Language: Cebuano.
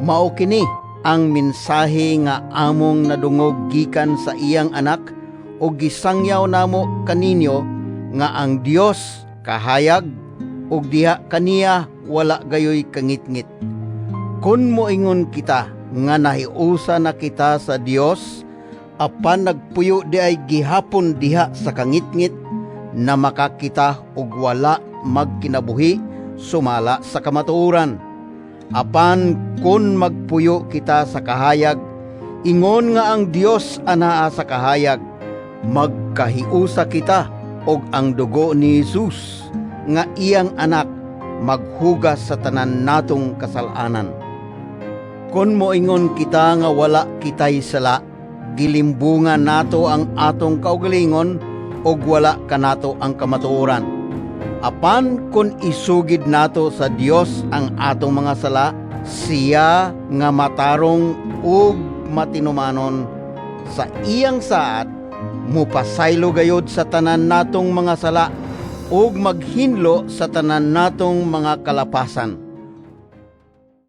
Mao kini ang mensahe nga among nadungog gikan sa iyang Anak ug gisangyaw namo kaninyo, nga ang Dios kahayag ug diha kaniya wala gayoy kangitngit. Kun moingon kita nga nahiusa na kita sa Dios apan nagpuyo diay gihapon diha sa kangitngit, namaka kita ug wala magkinabuhi sumala sa kamatuoran. Apan kun magpuyo kita sa kahayag, ingon nga ang Dios anaa sa kahayag, magkahiusa kita ug ang dugo ni Jesus nga iyang Anak maghugas sa tanan natong kasal-anan. Kun moingon kita nga wala kitay sala, gilimbungan nato ang atong kaugalingon ug wala kanato ang kamatuoran. Apan kun isugid nato sa Dios ang atong mga sala, siya nga matarong ug matinumanon sa iyang saad, mupasaylo gayod sa tanan natong mga sala ug maghinlo sa tanan natong mga kalapasan.